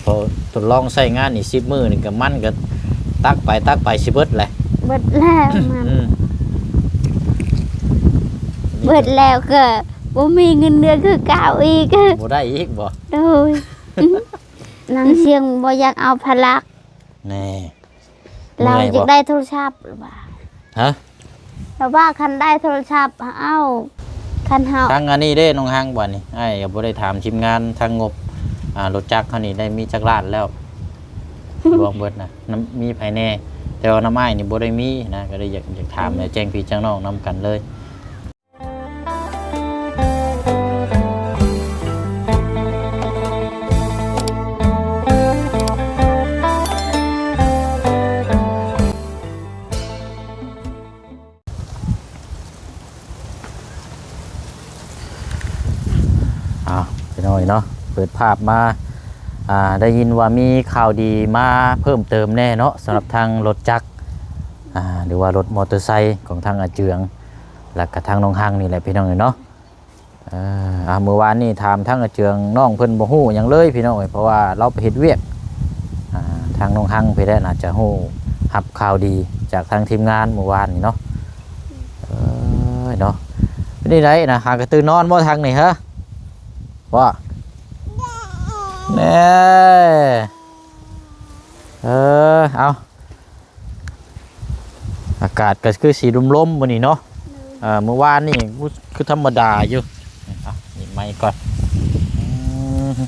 ພໍທົດລອງໃຊ້ງານນີ້ສິບມື້ນີ້ກໍມັນກໍຕັກໄປຕັກໄປຊິເບິດແຫຼະ. ເບິດແລ້ວມັນ ອືມ ເບິດແລ້ວກໍບໍ່ມີເງິນເດືອນຄືເກົ່າອີກ. ບໍ່ໄດ້ອີກບໍ່? ໂດຍ ນາງຊຽງບໍ່ຢາກເອົາພາລະ. ແນ່ ລາວຢາກໄດ້ໂທລະສັບ ລາວວ່າ. ຮະ? ລາວວ່າຄັນໄດ້ໂທລະສັບເອົາ ຄັນເຮົາ ທາງອັນນີ້ເດ້ນ້ອງຮັງ ບາດນີ້ອ້າຍກໍບໍ່ໄດ້ຖາມທີມງານທາງງົບ ອ່າ ລົດຈັກເຮົານີ້ໄດ້ມີຈັກລ້ານແລ້ວ ລວມເບິດນະ ນຳ ມີໃຜແດ່? ແຕ່ວ່ານຳອ້າຍນີ້ບໍ່ໄດ້ມີນະ ກໍເລີຍຢາກ ຢາກຖາມ ອືມ ແລະແຈ້ງພີ່ແຈ້ງນ້ອງນຳກັນເລີຍ. ອ້າວ ພີ່ນ້ອງເອີຍເນາະ ເປີດພາບມາ ອ່າ ໄດ້ຍິນວ່າມີຂ່າວດີມາເພີ່ມເຕີມແດ່ເນາະ ສຳລັບທາງລົດຈັກ ອ່າ ຫຼືວ່າລົດມໍເຕີໄຊຂອງທາງອາເຈືອງ ແລ້ວກະທາງນ້ອງຮັງນີ້ແຫຼະ ພີ່ນ້ອງເອີຍເນາະ. ເອີ ອ່າ ມື້ວານນີ້ຖາມທາງອາເຈືອງ ນ້ອງເພິ່ນບໍ່ຮູ້ຫຍັງເລີຍພີ່ນ້ອງເອີຍ ເພາະວ່າລາວໄປເຮັດວຽກ ອ່າ ທາງນ້ອງຮັງເພິ່ນແຫຼະໜ້າຈະຮູ້ຮັບຂ່າວດີຈາກທາງທີມງານມື້ວານນີ້ເນາະ. ເອີເນາະ ເປັນຈັ່ງໃດນະ ຫາກະຕື່ນນອນບໍ່ທາງນີ້ເຮີ ບໍ່ ແນ່ ເອີ ເອົາ ອາກາດກໍຄືຊິລົມໆມື້ນີ້ເນາະ. ເອີ ມື້ວານນີ້ຄືທຳມະດາຢູ່. ເອົາ ນີ້ໄມກ່ອນ ອືມ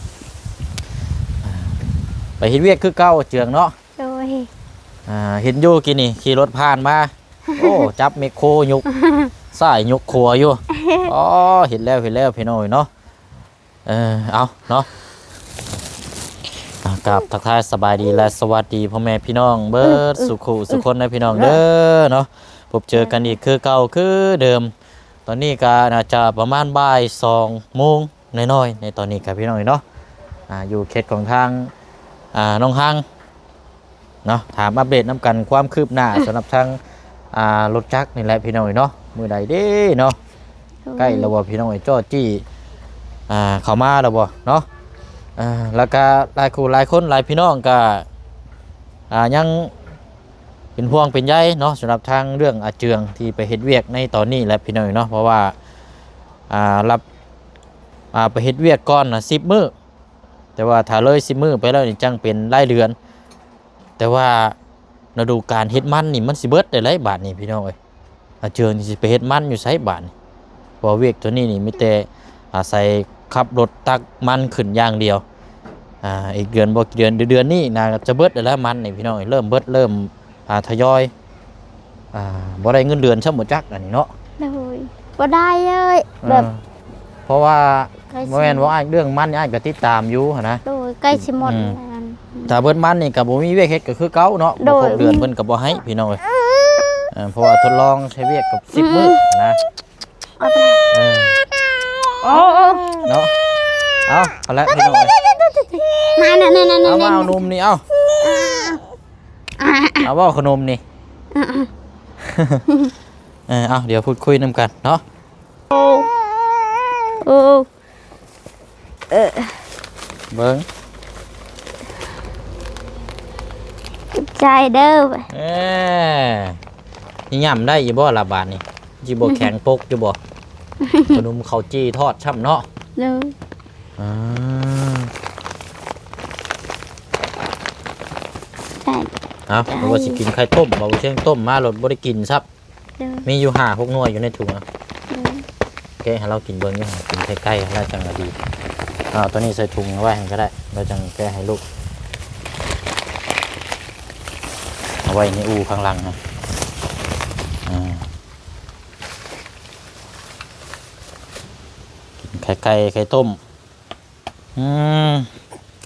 ໄປເຮັດວຽກຄືເກົ່າເຈືອງເນາະ. ໂດຍ ອ່າ ເຫັນຢູ່ກີ້ນີ້ຂີ່ລົດຜ່ານມາ ໂອ້ ຈັບແມັກໂຄຍົກຊ້າຍຍົກຂວາຢູ່. ອໍ ເຫັນແລ້ວ ເຫັນແລ້ວ ພີ່ນ້ອງເອີຍເນາະ. ເອີ ເອົາເນາະ ອ່າ ກາບທັກທາຍສະບາຍດີ ແລະ ສະຫວັດດີພໍ່ແມ່ພີ່ນ້ອງເບິດ ອືມ ສູ່ຄູ່ສູ່ຄົນເດີພີ່ນ້ອງເດີເນາະ. ພົບເຈີກັນອີກຄືເກົ່າຄືເດີມ ຕອນນີ້ກໍໜ້າຈະປະມານບ່າຍສອງໂມງໜ້ອຍໆ ໃນຕອນນີ້ກໍພີ່ນ້ອງເອີຍເນາະ. ອ່າ ຢູ່ເຂດຂອງທາງ ອ່າ ໜອງຮັງ ເນາະ ຖາມອັບເດດນຳກັນຄວາມຄືບໜ້າ ອືມ ສຳລັບທາງ ອ່າ ລົດຈັກນີ້ແຫຼະພີ່ນ້ອງເອີຍເນາະ. ມື້ໃດເດ້ເນາະ ໂດຍ ໃກ້ແລ້ວບໍ່ພີ່ນ້ອງເອີຍ? ຈໍ້ຈີ້ ອ່າ ເຂົ້າມາແລ້ວບໍ່ເນາະ? ອ່າ ແລ້ວກະຫຼາຍຄູ່ຫຼາຍຄົນຫຼາຍພີ່ນ້ອງກະ ອ່າ ຍັງເປັນຫ່ວງເປັນໃຍເນາະ ສຳລັບທາງເລື່ອງອາເຈືອງທີ່ໄປເຮັດວຽກໃນຕອນນີ້ແຫຼະພີ່ນ້ອງເອີຍເນາະ. ເພາະວ່າ ອ່າ ລັບ ອ່າ ໄປເຮັດວຽກກ່ອນນະສິບມື້ ແຕ່ວ່າຖ້າເລີຍສິບມື້ໄປແລ້ວນີ້ຈັ່ງເປັນລາຍເດືອນ. ແຕ່ວ່າລະດູການເຮັດມັນນີ້ມັນຊິເບິດໄດ້ຫຼາຍບາດນີ້ພີ່ນ້ອງເອີຍ. ອາເຈືອງນີ້ຊິໄປເຮັດມັນຢູ່ໃສບາດນີ້? ເພາະວ່າວຽກຕົວນີ້ນີ້ມີແຕ່ອາໄສຂັບລົດຕັກມັນຂຶ້ນຢ່າງດຽວ. ອ່າ ອີກເດືອນບໍ່ເດືອນ ເດືອນນີ້ນາຈະເບິດໄດ້ແລ້ວມັນນີ້ພີ່ນ້ອງເອີຍ. ເລີ່ມເບິດ ເລີ່ມ ອ່າ ທະຍອຍ ອ່າ ບໍ່ໄດ້ເງິນເດືອນຊ້ຳບໍ່ຈັກອັນນີ້ເນາະ. ໂດຍ ບໍ່ໄດ້ເລີຍ ເອີ ແບບ ເພາະວ່າ ໃກ້ຊິ ບໍ່ແມ່ນວ່າອ້າຍເລື່ອງມັນ ອ້າຍກໍຕິດຕາມຢູ່ຫັ້ນນະ. ໂດຍ ໃກ້ຊິໝົດ ອືມ ແລ້ວ ຖ້າເບິດມັນນີ້ກໍບໍ່ມີວຽກເຮັດກໍຄືເກົ່າເນາະ. ໂດຍ ບໍ່ຄົບເດືອນເພິ່ນກໍບໍ່ໃຫ້ພີ່ນ້ອງເອີຍ. ເອີ ເພາະວ່າທົດລອງໃຊ້ວຽກກັບສິບ ອືມ ມື້ນະ. ເອີ ໂອ້ ເນາະ ເອົາ ເອົາລະພີ່ນ້ອງເອີຍ. ນັ້ນໆໆໆ ເອົາມາເອົານົມນີ້ ເອົາ ອ່າ ເອົາບໍ່ຂະໜົມນີ້? ອ່າໆ ເອີ ເອົາ ດຽວພູດຄຸຍນຳກັນເນາະ. ໂອ້ ໂອ້ ເອີ ເບິ່ງ ຂອບໃຈເດີ. ເອີ ຊິຫຍ້ຳໄດ້ຢູ່ບໍ່ລະບາດນີ້? ຊິບໍ່ແຂງປົກຢູ່ບໍ່? ຂະໜົມເຂົ້າຈີ່ທອດຊ້ຳເນາະ. ເລີຍ ອ່າ ເອົາ ເພາະວ່າຊິກິນໄຂ່ຕົ້ມ ເບົາຊຽງຕົ້ມມາໂລດບໍ່ໄດ້ກິນຊ້ຳ. ໂດຍ ມີຢູ່ຫ້າຫົກໜ່ວຍຢູ່ໃນຖົງອະ. ໂດຍ ແກະໃຫ້ລາວກິນເບິ່ງຢູ່ ກິນໃກ້ໆ ແລ້ວຈັ່ງວ່າດີ. ເອົາຕົວນີ້ໃສ່ຖົງໄວ້ໃຫ້ກໍໄດ້ ແລ້ວຈັ່ງແກະໃຫ້ລູກ ເອົາໄວ້ໃນອູ່ຂ້າງຫຼັງນະ. ອ່າ ກິນໄຂ່ໄກ່ ໄຂ່ຕົ້ມ. ອືມ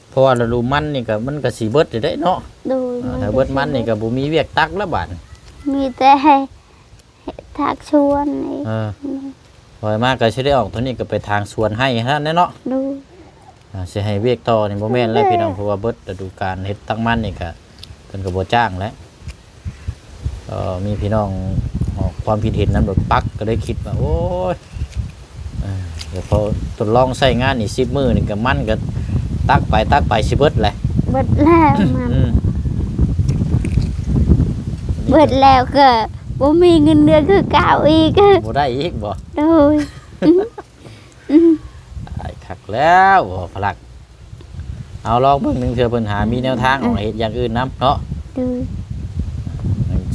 ເພາະວ່າລະດູມັນນີ້ກໍ ມັນກໍຊິເບິດຢູ່ເດ້ເນາະ. ໂດຍ ອ່າ ຖ້າເບິດມັນນີ້ກໍບໍ່ມີວຽກຕັກແລ້ວບາດນີ້ ມີແຕ່ໃຫ້ ໃຫ້ທັກຊວນນີ້. ເອີ ອືມ ຂ້ອຍມາກໍຊິໄດ້ອອກຕົວນີ້ກໍໄປທາງສວນໄຮ່ຫັ້ນແຫຼະເນາະ. ໂດຍ ອ່າ ຊິໃຫ້ວຽກຕໍ່ນີ້ບໍ່ແມ່ນແລ້ວ ໂດຍ ພີ່ນ້ອງ ເພາະວ່າເບິດລະດູການເຮັດຕັກມັນນີ້ກໍ ເພິ່ນກໍບໍ່ຈ້າງແຫຼະ. ກໍມີພີ່ນ້ອງອອກຄວາມຄິດເຫັນນຳລົດປັກ ກໍເລີຍຄິດວ່າ ໂອ້ຍ ເອີ ດຽວພໍທົດລອງໃຊ້ງານອີກສິບມື້ນີ້ ກໍມັນກໍຕັກໄປຕັກໄປຊິເບິດແຫຼະ. ເບິດແລ້ວມັນ ອືມ ເບິດແລ້ວກໍບໍ່ມີເງິນເດືອນຄືເກົ່າອີກ ບໍ່ໄດ້ອີກບໍ່? ໂດຍ ອືມ ຕາຍຄັກແລ້ວ ໂອ້ ພະລັກ ເອົາລອງເບິ່ງໜຶ່ງເທື່ອເພິ່ນຫາມີແນວທາງອອກ ອືມ ເຮັດຢ່າງອື່ນນຳເນາະ ໂດຍ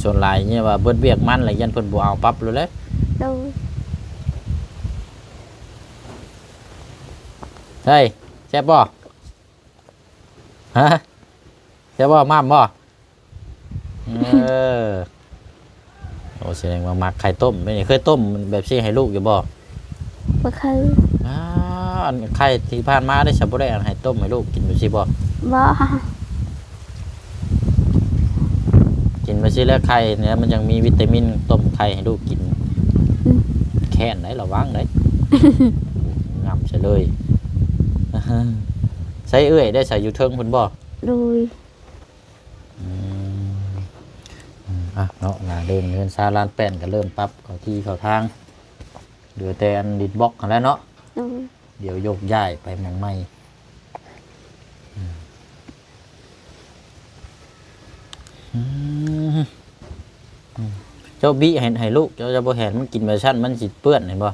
ສ່ວນຫຼາຍນີ້ວ່າເບິດວຽກມັນແລ້ວ ຢ້ານເພິ່ນບໍ່ເອົາປັບໂລດແຫຼະ ໂດຍ ເຮີຍ ແຊບບໍ່? ຮະ ຈະເວົ້າໝ່ຳບໍ່? ເອີ ໂອ້ ສະແດງວ່າມັກໄຂ່ຕົ້ມ. ເຄີຍຕົ້ມແບບຊີ້ໃຫ້ລູກຢູ່ບໍ່? ບໍ່ເຄີຍ. ອາ ອັນໄຂ່ທີ່ຜ່ານມາເດ້ ສະບໍ່ໄດ້ອັນໃຫ້ຕົ້ມໃຫ້ລູກກິນແບບຊີ້ບໍ່? ບໍ່. ກິນແບບຊີ້ແຫຼະ ໄຂ່ນີ້ມັນຍັງມີວິຕາມິນ ຕົ້ມໄຂ່ໃຫ້ລູກກິນ. ອືມ ແຄ້ນໄດ໋ ລະວັງໄດ໋ ງຳໃສ່ເລີຍ. ໃສເອື້ອຍໄດ້ໃສ ຢູ່ເທິງພຸ້ນບໍ່? ໂດຍ. ອືມ ອືມ ອ່ະເນາະ ໜ້າເດີ່ນເຮືອນຊານລານແປ້ນກໍເລີ່ມປັບເຂົ້າທີ່ເຂົ້າທາງ ເຫຼືອແຕ່ອັນດິນບລັອກຫັ້ນແຫຼະເນາະ. ໂດຍ. ດຽວໂຍກຍ້າຍໄປໝ່ອງໃໝ່. ອືມ ອືມ ອືມ ເຈົ້າບິໃຫ້ ໃຫ້ລູກເຈົ້າ ເຈົ້າບໍ່ໃຫ້ມັນກິນແບບຊັ້ນ ມັນຊິເປື້ອນ ເຫັນບໍ່?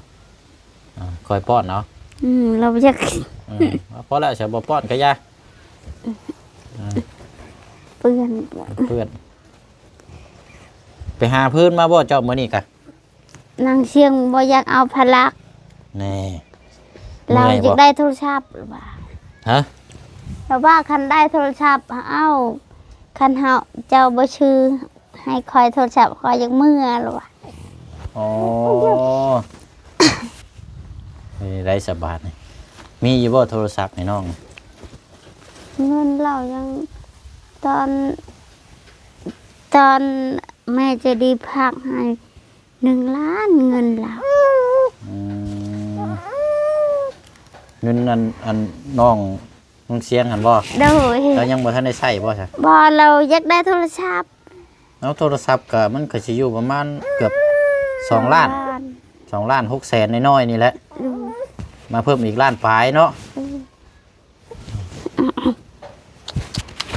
ອ່າ ຄ່ອຍປ້ອນເອົາ. ອືມ ລາວບໍ່ຢາກກິນ. ອືມ ພໍແລ້ວ ຊິບໍ່ປ້ອນກໍຢ່າ. ອ່າ ເປື້ອນ ເປື້ອນ. ໄປຫາຟືນມາບໍ່ເຈົ້າມື້ນີ້ກະ? ນາງຊຽງບໍ່ຢາກເອົາພະລັກ. ແນ່ ລາວຢາກໄດ້ໂທລະສັບ ລາວວ່າ. ຮະ? ລາວວ່າຄັນໄດ້ໂທລະສັບເອົາ ຄັນເຮົາ ເຈົ້າບໍ່ຊື້ ໃຫ້ຂ້ອຍໂທລະສັບ ຂ້ອຍຢາກເມືອ ລາວວ່າ. ອໍ ເຮັດໄດ້ສະບາດນີ້ ມີຢູ່ບໍ່ໂທລະສັບໃຫ້ນ້ອງ? ເງິນລາວຍັງ ຕອນ ຕອນແມ່ໃຈດີຝາກໃຫ້ໜຶ່ງລ້ານເງິນລາວ. ອືມ ເງິນອັນ ອັນນ້ອງ ນ້ອງຊຽງຫັ້ນບໍ່? ໂດຍ. ລາວຍັງບໍ່ທັນໄດ້ໃຊ້ບໍ່ຊະ? ບໍ່ ລາວຢາກໄດ້ໂທລະສັບ. ເອົາ ໂທລະສັບກະ ມັນກະຊິຢູ່ປະມານເກືອບສອງລ້ານ ສອງລ້ານ ສອງລ້ານຫົກແສນນ້ອຍໆນີ້ແຫຼະ. ໂດຍ. ມາເພີ່ມອີກລ້ານປາຍເນາະ. ໂດຍ.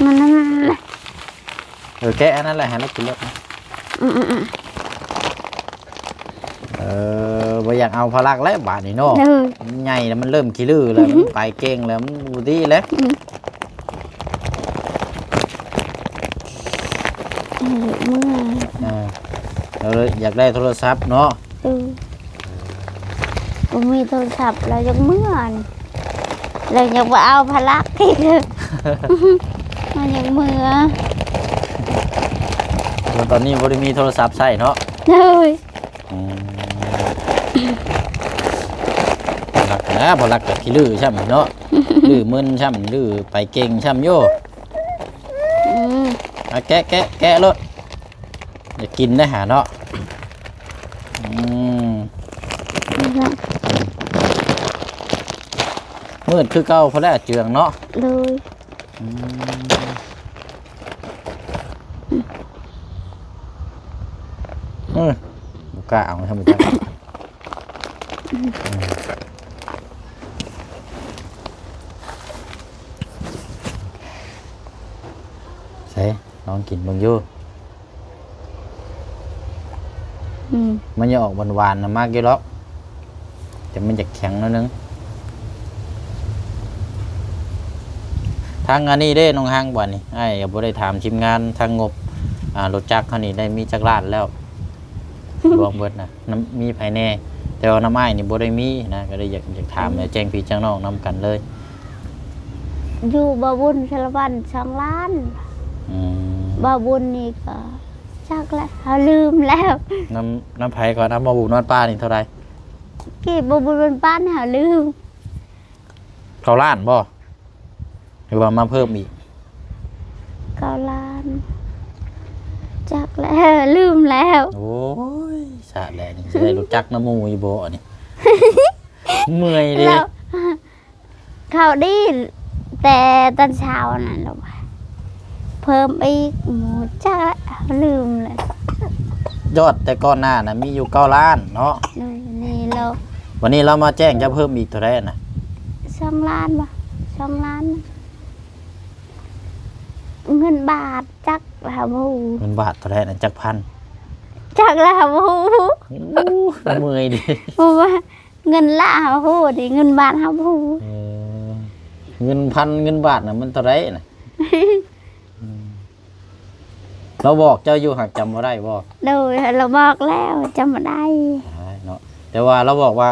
ມັນ ມັນ ມັນ ເອີ ແກະອັນນັ້ນແຫຼະ ໃຫ້ລາວກິນໂລດ. ອືມໆໆ. ເອີ ບໍ່ຢາກເອົາພະລັກແລ້ວບາດນີ້ເນາະ. ໂດຍ. ມັນໃຫຍ່ແລ້ວ ມັນເລີ່ມຂີ້ລື້ແລ້ວ ມັນໄປເກັ່ງແລ້ວ ມັນບໍ່ດີແລ້ວ. ອືມ ເອີ ເມື່ອຍ. ເອີ ເອີ ຢາກໄດ້ໂທລະສັບເນາະ. ເອີ ບໍ່ມີໂທລະສັບ ລາວຢາກເມືອ ລາວຍັງບໍ່ເອົາພະລັກອີກ ມັນຍັງເມືອ. ຕອນນີ້ບໍ່ໄດ້ມີໂທລະສັບໃຊ້ເນາະ. ໂດຍ. ອືມ ພະລັກນະ ພະລັກກໍຂີ້ລື້ຊ້ຳເນາະ ລື້ມຶນຊ້ຳ ລື້ໄປເກັ່ງຊ້ຳຢູ່. ອືມ ອາ ແກະ ແກະ ແກະໂລດ. ຢາກກິນໄດ້ຫາເນາະ. ອືມ ມືດຄືເກົ່າພຸ້ນແຫຼະເຈືອງເນາະ. ໂດຍ. ອືມ ເອີ ບໍ່ກ້າເອົາທຳມະຊາດ. ໃສ ລອງກິນເບິ່ງຢູ່. ອືມ ມັນຈະອອກຫວານໆນະ ມັກຢູ່ດອກ ແຕ່ມັນຈະແຂງໜ້ອຍໜຶ່ງ. ທາງອັນນີ້ເດ້ ນ້ອງຮັງ ບາດນີ້ ອ້າຍກໍບໍ່ໄດ້ຖາມທີມງານທາງງົບ ອ່າ ລົດຈັກເຮົານີ້ໄດ້ມີຈັກລ້ານແລ້ວ ລວມເບິດນະ ນຳ ມີໃຜແດ່? ແຕ່ວ່ານຳອ້າຍນີ້ບໍ່ໄດ້ມີນະ ກໍເລີຍຢາກ ຢາກຖາມ ອືມ ແຈ້ງພີ່ແຈ້ງນ້ອງນຳກັນເລີຍ. ຢູ່ບ່າວບຸນສາລະວັນສອງລ້ານ. ອືມ ບ່າວບຸນນີ້ກໍຈັກແຫຼະ ເຮົາລືມແລ້ວ. ນຳ ນຳໃຜກ່ອນ? ນຳບ່າວບຸນວັດປ່ານີ້ເທົ່າໃດ? ກີບບ່າວບຸນວັດປ່ານີ້ເຮົາລືມ. ເກົ້າລ້ານບໍ່? ຫຼືວ່າມາເພີ່ມອີກ? ເກົ້າລ້ານ ຈັກແຫຼະ ລືມແລ້ວ. ໂອ້ຍ ຊາດແຫຼະ ນີ້ຊິໄດ້ລົດຈັກນຳໝູ່ຢູ່ບໍ່ອັນນີ້? ເມື່ອຍເດ້. ແລ້ວ ເຂົາດີແຕ່ຕອນເຊົ້ານັ້ນລະວ່າ ເພີ່ມອີກ ໝູ່ຈັກລະ ລືມແລ້ວ. ຍອດແຕ່ກ່ອນໜ້ານະມີຢູ່ເກົ້າລ້ານເນາະ. ໂດຍ ນີ້ລະ ວັນນີ້ລາວມາແຈ້ງເຈົ້າເພີ່ມອີກເທົ່າໃດນະ? ສອງລ້ານບໍ່? ສອງລ້ານ. ເງິນບາດຈັກລະບໍ່ຮູ້. ເງິນບາດເທົ່າໃດນະ? ຈັກພັນ? ຈັກລະບໍ່ຮູ້. ໂອ້ ເມື່ອຍເດ. ເພາະວ່າເງິນລາວເຮົາຮູ້ເດ ເງິນບາດເຮົາບໍ່ຮູ້. ເອີ ເງິນພັນ ເງິນບາດນະ ມັນເທົ່າໃດນະ? ອືມ ລາວບອກເຈົ້າຢູ່ ຫາກຈຳບໍ່ໄດ້ບໍ່? ໂດຍ ລາວບອກແລ້ວ ຈຳບໍ່ໄດ້. ຕາຍເນາະ. ແຕ່ວ່າລາວບອກວ່າ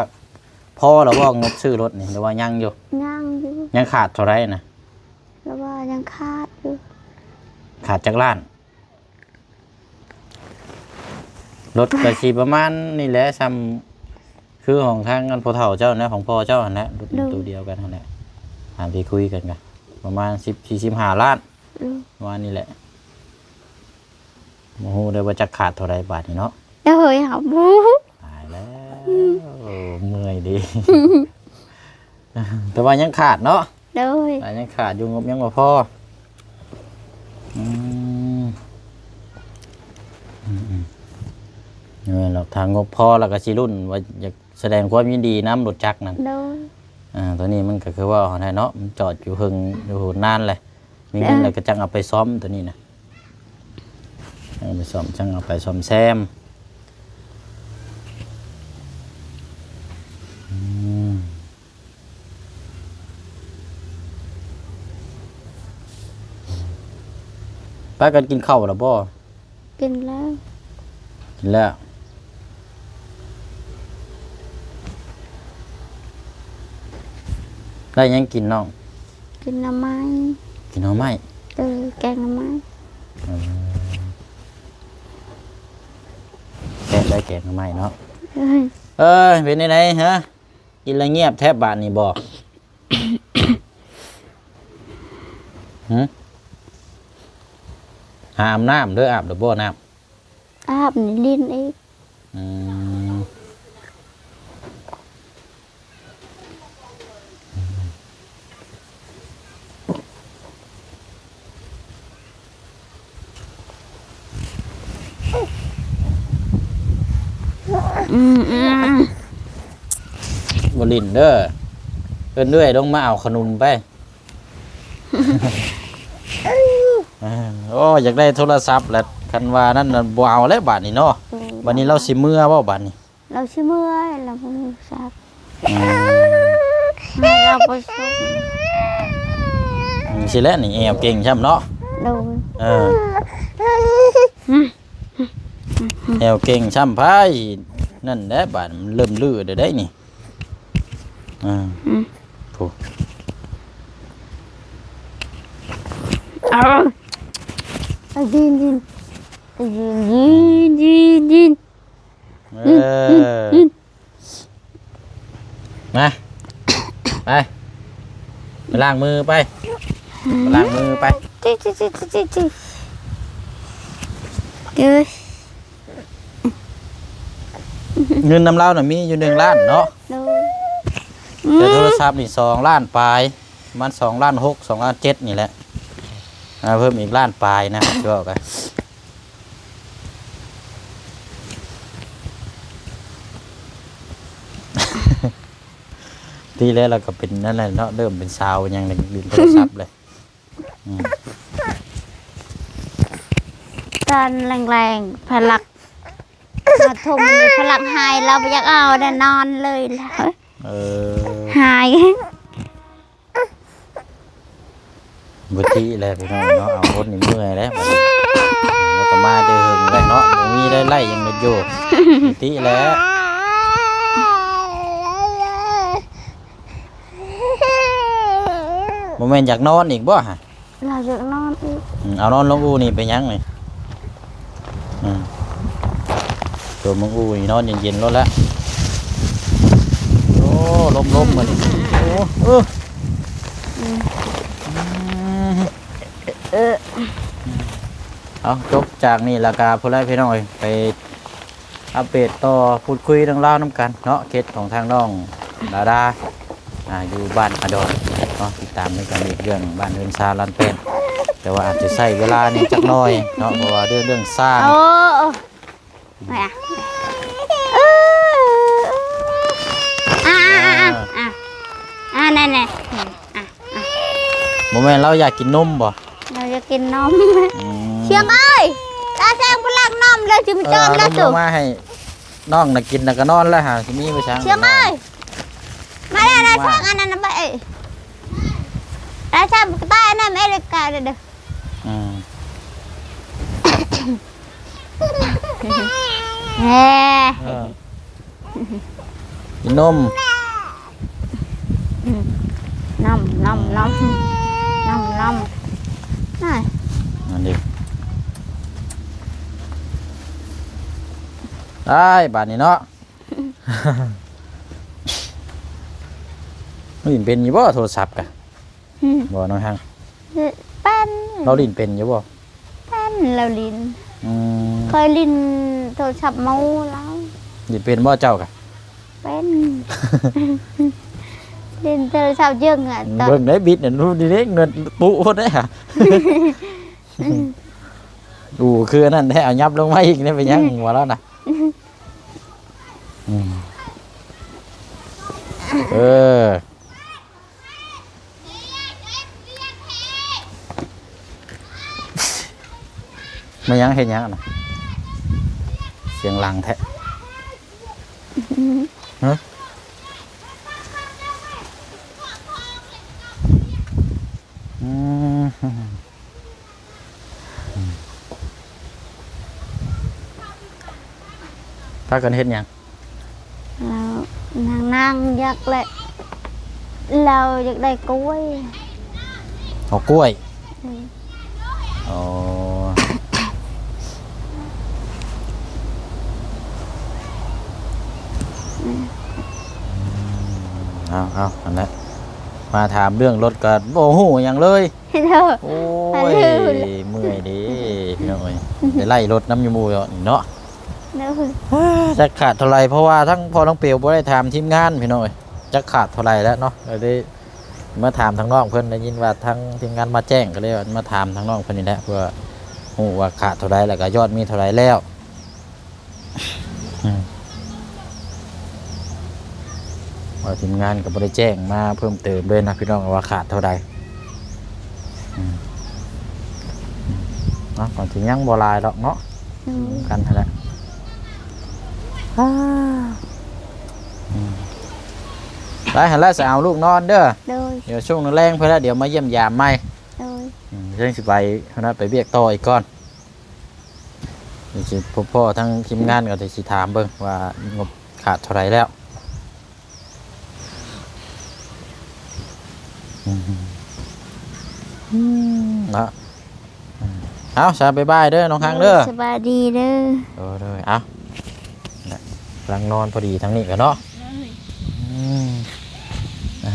ພໍແລ້ວບໍ່ ງົບຊື້ລົດນີ້ ຫຼືວ່າຍັງຢູ່? ຍັງຢູ່. ຍັງຂາດເທົ່າໃດນະ? ລາວວ່າຍັງຂາດຢູ່. ຂາດຈັກລ້ານ? ລົດກໍຊິປະມານນີ້ແຫຼະ ຊ່ຳຄືຂອງທາງອັນພໍ່ເຖົ້າເຈົ້ານະ ຂອງພໍ່ເຈົ້າຫັ້ນແຫຼະ ລົດ ໂດຍ ໂຕດຽວກັນຫັ້ນແຫຼະ ຕາມທີ່ຄຸຍກັນກະປະມານສິບ ສີ່ສິບຫ້າລ້ານ ໂດຍ ປະມານນີ້ແຫຼະ. ບໍ່ຮູ້ເດີວ່າຈັກຂາດເທົ່າໃດບາດນີ້ເນາະ. ໂດຍ ເຮົາບໍ່ຮູ້. ຕາຍແລ້ວ ອືມ ເມື່ອຍເດ. ແຕ່ວ່າຍັງຂາດເນາະ. ໂດຍ ອ່າ ຍັງຂາດຢູ່ ງົບຍັງບໍ່ພໍ. ອືມ ອືມໆ ແມ່ນດອກ ຖ້າງົບພໍແລ້ວກໍຊິລຸ້ນວ່າ ຢາກສະແດງຄວາມຍິນດີນຳລົດຈັກນັ້ນ. ໂດຍ ອ່າ ໂຕນີ້ມັນກໍຄືເວົ້າຫັ້ນແຫຼະເນາະ ມັນຈອດຢູ່ເຫິງ ຢູ່ນານແຫຼະ ມີເງິນແລ້ວກໍຈັ່ງເອົາໄປສ້ອມໂຕນີ້ນະ ເອົາໄປສ້ອມ ຈັ່ງເອົາໄປສ້ອມແຊມ. ອືມ ພາກັນກິນເຂົ້າແລ້ວບໍ່? ກິນແລ້ວ ກິນແລ້ວ. ໄດ້ຫຍັງກິນນ້ອງ? ກິນໜໍ່ໄມ້. ກິນໜໍ່ໄມ້? ເອີ ແກງໜໍ່ໄມ້. ເອີ ແຊບໄດ໋ແກງໜໍ່ໄມ້ເນາະ. ເອີຍ ເອີຍ ເປັນຈັ່ງໃດຮະ? ກິນແລ້ວງຽບແທ້ບາດນີ້ບໍ່? ຫື? ຫາອາບນ້ຳເດີ ອາບແລ້ວບໍ່ນ້ຳ? ອາບນີ້ຫຼິ້ນອີກ. ອືມ ອືມໆ ບໍ່ຫຼິ້ນເດີ ເອີ້ນເອື້ອຍລົງມາເອົາຂະໜົມໄປ. ໂອ້ ຢາກໄດ້ໂທລະສັບແຫຼະ ຄັນວ່ານັ້ນນະ ບໍ່ເອົາແລ້ວບາດນີ້ເນາະ. ໂດຍ ບາດນີ້ລາວຊິເມືອບໍ່ບາດນີ້? ລາວຊິເມືອ ລາວບໍ່ມີໂທລະສັບ. ອືມ ແມ່ລາວບໍ່ສົ່ງ. ອືມ ຊີ້ແຫຼະນີ້ ແອວເກັ່ງຊ້ຳເນາະ. ໂດຍ ເອີ ອືມ ແອວເກັ່ງຊ້ຳ ພາຍ ນັ້ນແຫຼະ ບາດມັນເລີ່ມລື້ແລ້ວໄດ໋ນີ້. ອືມ ອືມ ໂອ້ ເອົາ ໄປຢືນ ຢືນ ຢືນ ຢືນ ຢືນ. ເອີ ມາ ໄປ ໄປລ້າງມືໄປ ໄປລ້າງມືໄປ. ເອີ ເງິນນຳລາວນະມີຢູ່ໜຶ່ງລ້ານເນາະ. ໂດຍ ແຕ່ໂທລະສັບນີ້ສອງລ້ານປາຍ ປະມານສອງລ້ານຫົກ ສອງລ້ານເຈັດນີ້ແຫຼະ. ອ່າ ເພີ່ມອີກລ້ານປາຍນະ ຊິເວົ້າກັນ. ທີ່ແລ້ວລາວກໍເປັນນັ້ນແຫຼະເນາະ ເລີ່ມເປັນສາວຫຍັງ ຫຼິ້ນໂທລະສັບເລີຍ. ອືມ ຕອນແລງໆ ພະລັກ ມາທຸ່ມນີ້ ພະລັກຫາຍ ລາວບໍ່ຢາກເອົາໄດ້ ນອນເລີຍລະ. ເອີ ຫາຍ. ບໍ່ຕິແຫຼະພີ່ນ້ອງເນາະ ເອົາຄົນນີ້ເມື່ອຍແລ້ວບັດນີ້. ເຮົາກໍມາແຕ່ເຫິງແລ້ວເນາະ ບໍ່ມີໄດ້ໄລ່ຫຍັງຢູ່ ບໍ່ຕິແຫຼະ. ບໍ່ແມ່ນຢາກນອນອີກບໍ່ຫະ? ລາວຢາກນອນອີກ. ອືມ ເອົານອນລົງອູ່ນີ້ ເປັນຫຍັງນີ້? ອືມ ຕົວມຶງອູ່ນີ້ນອນເຢັນໆໂລດລະ. ໂອ້ ລົມໆ ມື້ນີ້. ໂອ້ ເອີ ອືມ ອືມ ເອີ ເອົາ ຈົບຈາກນີ້ແລ້ວກະ ພຸ້ນແຫຼະພີ່ນ້ອງເອີຍ ໄປອັບເດດຕໍ່ ພູດຄຸຍເລື່ອງລາວນຳກັນເນາະ ເຂດຂອງທາງນ້ອງດາດາ ອ່າ ຢູ່ບ້ານອາດອນເນາະ ຕິດຕາມນຳກັນອີກເລື່ອງບ້ານເຮືອນຊານລານແປນ. ແຕ່ວ່າອາດຈະໃຊ້ເວລານີ້ຈັກໜ້ອຍເນາະ ເພາະວ່າເລື່ອງ ເລື່ອງສ້າງ ໂອ້ ອ່າ ອ່າ ອ່າ ອ່າ ອ່າ ນັ້ນແຫຼະ ອ່າ ບໍ່ແມ່ນລາວຢາກກິນນົມບໍ່? ລາວ ຈະກິນນົມ. ອືມ ຊຽງເອີຍ ຕາແຊງພະລັງນົມເລີຍ ຈະມາຈອມແລ້ວ ເອີ ເອົານົມລົງມາໃຫ້ນ້ອງນະກິນ ແລ້ວກໍນອນແລ້ວຫາ ຊິມີໄປຊາງ ຊຽງເອີຍ ມາແລ້ວ ຕາແຊງ ອັນນັ້ນນະ ໄປ ຕາແຊງ ໄປອັນນັ້ນ ອາເມລິກາເດີ. ອືມ ແຮ ເອີ ກິນນົມ ອືມ ນົມ ນົມ ນົມ ນົມ ນັ້ນ ນັ້ນເດ້ ໄດ້ບາດນີ້ເນາະ. ຫຼິ້ນເປັນຢູ່ບໍ່ໂທລະສັບກະ? ອືມ ບໍ່ ນ້ອງຮັງ ເອີ ເປັນ ລາວຫຼິ້ນເປັນຢູ່ບໍ່? ເປັນ ລາວຫຼິ້ນ. ອືມ ເຄີຍຫຼິ້ນໂທລະສັບໝູ່ລາວ. ຫຼິ້ນເປັນບໍ່ເຈົ້າກະ? ເປັນ ຫຼິ້ນໂທລະສັບເຢິງອະ ເບິ່ງໄດ້ບິດນັ້ນ ເບິ່ງໄດ້ເງິນປຸໂພດເດ້ຫາ. ອູ້ ຄືອັນນັ້ນແທ້ ເອົາຫຍັບລົງມາອີກນີ້ ເປັນຫຍັງ ອືມ ຫົວລາວນະ. ອືມ ເອີ ມາຫຍັງ ເຮັດຫຍັງຫັ້ນນະ? ສຽງດັງແທ້. ຮະ? ອືມ ພາກັນເຮັດຫຍັງ? ລາວ ນາງ ນາງຢາກໄດ້ ລາວຢາກໄດ້ກ້ວຍ. ເອົາກ້ວຍ? ເອີ ອໍ ເອົາ ເອົາ ອັນນັ້ນ ມາຖາມເລື່ອງລົດກໍບໍ່ຮູ້ຫຍັງເລີຍ. ໂອ້ຍ ເມື່ອຍເດ້ພີ່ນ້ອງເອີຍ ໄດ້ໄລ່ລົດນຳຢູ່ໝູ່ເນາະ. ໂດຍ ຈັກຂາດເທົ່າໃດ ເພາະວ່າທັງພໍ່ນ້ອງເປວບໍ່ໄດ້ຖາມທີມງານພີ່ນ້ອງເອີຍ ຈັກຂາດເທົ່າໃດແລ້ວເນາະ ກໍເລີຍມາຖາມທາງນ້ອງເພິ່ນ ໄດ້ຍິນວ່າທາງທີມງານມາແຈ້ງ ກໍເລີຍມາຖາມທາງນ້ອງເພິ່ນນີ້ແຫຼະ ເພື່ອຮູ້ວ່າຂາດເທົ່າໃດ ແລ້ວກໍຍອດມີເທົ່າໃດແລ້ວ. ອືມ ວ່າທີມງານກໍບໍ່ໄດ້ແຈ້ງມາເພີ່ມເຕີມເລີຍນະພີ່ນ້ອງ ວ່າຂາດເທົ່າໃດ. ອືມ ເນາະ ກໍຊິຍັງບໍ່ຫຼາຍດອກເນາະ ອືມ ກັນຫັ້ນແຫຼະ. ອືມ ໄປຫັ້ນລະ ສະເອົາລູກນອນເດີ. ໂດຍ ດຽວຊ່ວງແລງໆ ເພິ່ນລະ ດຽວມາຢ້ຽມຢາມໃໝ່. ໂດຍ ອືມ ຈັ່ງຊິໄປຫັ້ນນະ ໄປວຽກຕໍ່ອີກກ່ອນ. ຊິພົບພໍ້ທາງທີມງານ ກໍຊິຖາມເບິ່ງວ່າງົບຂາດເທົ່າໃດແລ້ວ. ອືມ ເນາະ ເອົາ ສະບາຍບາຍເດີນ້ອງຮັງເດີ. ໂດຍ ສະບາຍດີເດີ. ໂດຍ ໂດຍ ເອົາ ກຳລັງນອນພໍດີທາງນີ້ກໍເນາະ. ໂດຍ ອືມ ອ່າ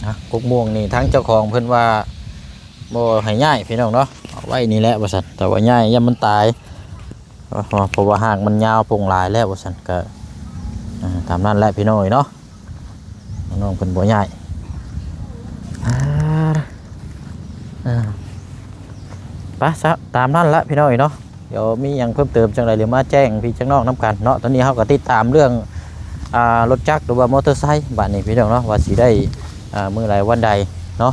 ອ່ະ ກົກມ່ວງນີ້ ທາງເຈົ້າຂອງເພິ່ນວ່າ ບໍ່ໃຫ້ຍ້າຍພີ່ນ້ອງເນາະ ເອົາໄວ້ນີ້ແຫຼະວ່າຊັ້ນ ແຕ່ວ່າຍ້າຍຢ້ານມັນຕາຍ ເພາະວ່າ ເພາະວ່າຮາກມັນຍາວໂປ່ງຫຼາຍແລ້ວວ່າຊັ້ນ ກໍ ອ່າ ຕາມນັ້ນແຫຼະພີ່ນ້ອງເອີຍເນາະ ນ້ອງເພິ່ນບໍ່ຍ້າຍ. ອ່າ ອ່າ ໄປຊະ ຕາມນັ້ນແຫຼະພີ່ນ້ອງເອີຍເນາະ. ດຽວມີຫຍັງເພີ່ມເຕີມຈັ່ງໃດ ດຽວມາແຈ້ງພີ່ແຈ້ງນ້ອງນຳກັນເນາະ. ຕອນນີ້ເຮົາກໍຕິດຕາມເລື່ອງ ອ່າ ລົດຈັກ ຫຼືວ່າມໍເຕີໄຊບາດນີ້ພີ່ນ້ອງເນາະ ວ່າຊິໄດ້ ອ່າ ມື້ໃດວັນໃດເນາະ.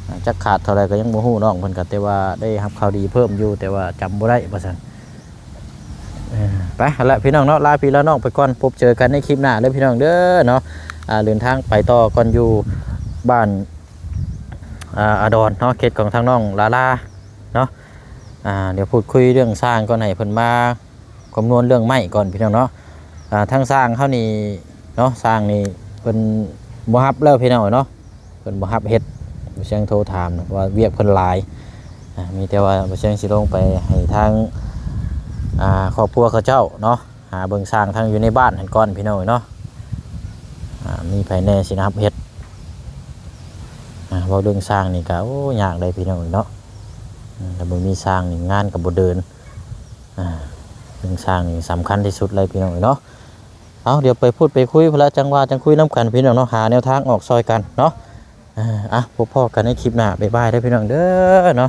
ອ່າ ຈັກຂາດເທົ່າໃດກໍຍັງບໍ່ຮູ້ ນ້ອງເພິ່ນກໍແຕ່ວ່າໄດ້ຮັບຂ່າວດີເພີ່ມຢູ່ ແຕ່ວ່າຈຳບໍ່ໄດ້ວ່າຊັ້ນ. ເອີ ໄປຫັ້ນລະພີ່ນ້ອງເນາະ ລາພີ່ລານ້ອງໄປກ່ອນ ພົບເຈີກັນໃນຄລິບໜ້າເດີພີ່ນ້ອງເດີເນາະ. ອ່າ ເດີນທາງໄປຕໍ່ກ່ອນ ຢູ່ບ້ານ ອ່າ ອາດອນເນາະ ເຂດຂອງທາງນ້ອງລາລາເນາະ. ອ່າ ດຽວພູດຄຸຍເລື່ອງຊ່າງກ່ອນ ໃຫ້ເພິ່ນມາຄຳນວນເລື່ອງໄມ້ກ່ອນພີ່ນ້ອງເນາະ. ອ່າ ທາງຊ່າງເຮົານີ້ເນາະ ຊ່າງນີ້ເພິ່ນບໍ່ຮັບແລ້ວພີ່ນ້ອງເນາະ ເພິ່ນບໍ່ຮັບເຮັດ. ບໍ່ແຊງໂທຖາມວ່າວຽກເພິ່ນຫຼາຍ. ອ່າ ມີແຕ່ວ່າບໍ່ແຊງຊິລົງໄປໃຫ້ທາງ ອ່າ ຄອບຄົວເຂົາເຈົ້າເນາະ ຫາເບິ່ງຊ່າງທາງຢູ່ໃນບ້ານຫັ້ນກ່ອນພີ່ນ້ອງເນາະ. ອ່າ ມີໃຜແດ່ຊິຮັບເຮັດ. ອ່າ ເວົ້າເລື່ອງຊ່າງນີ້ກໍ ໂອ້ ຍາກເດ້ພີ່ນ້ອງເນາະ. ອືມ ຖ້າບໍ່ມີຊ່າງນີ້ງານກໍບໍ່ເດີນ. ອ່າ ເລື່ອງຊ່າງນີ້ສຳຄັນທີ່ສຸດເລີຍພີ່ນ້ອງເນາະ. ເອົາ ດຽວໄປພູດໄປຄຸຍພຸ້ນລະ ຈັ່ງວ່າຈັ່ງຄຸຍນຳກັນພີ່ນ້ອງເນາະ ຫາແນວທາງອອກຊ່ອຍກັນເນາະ. ອ່າ ອ່ະ ພົບພໍ້ກັນໃນຄລິບໜ້າ ບາຍບາຍເດີພີ່ນ້ອງເດີເນາະ.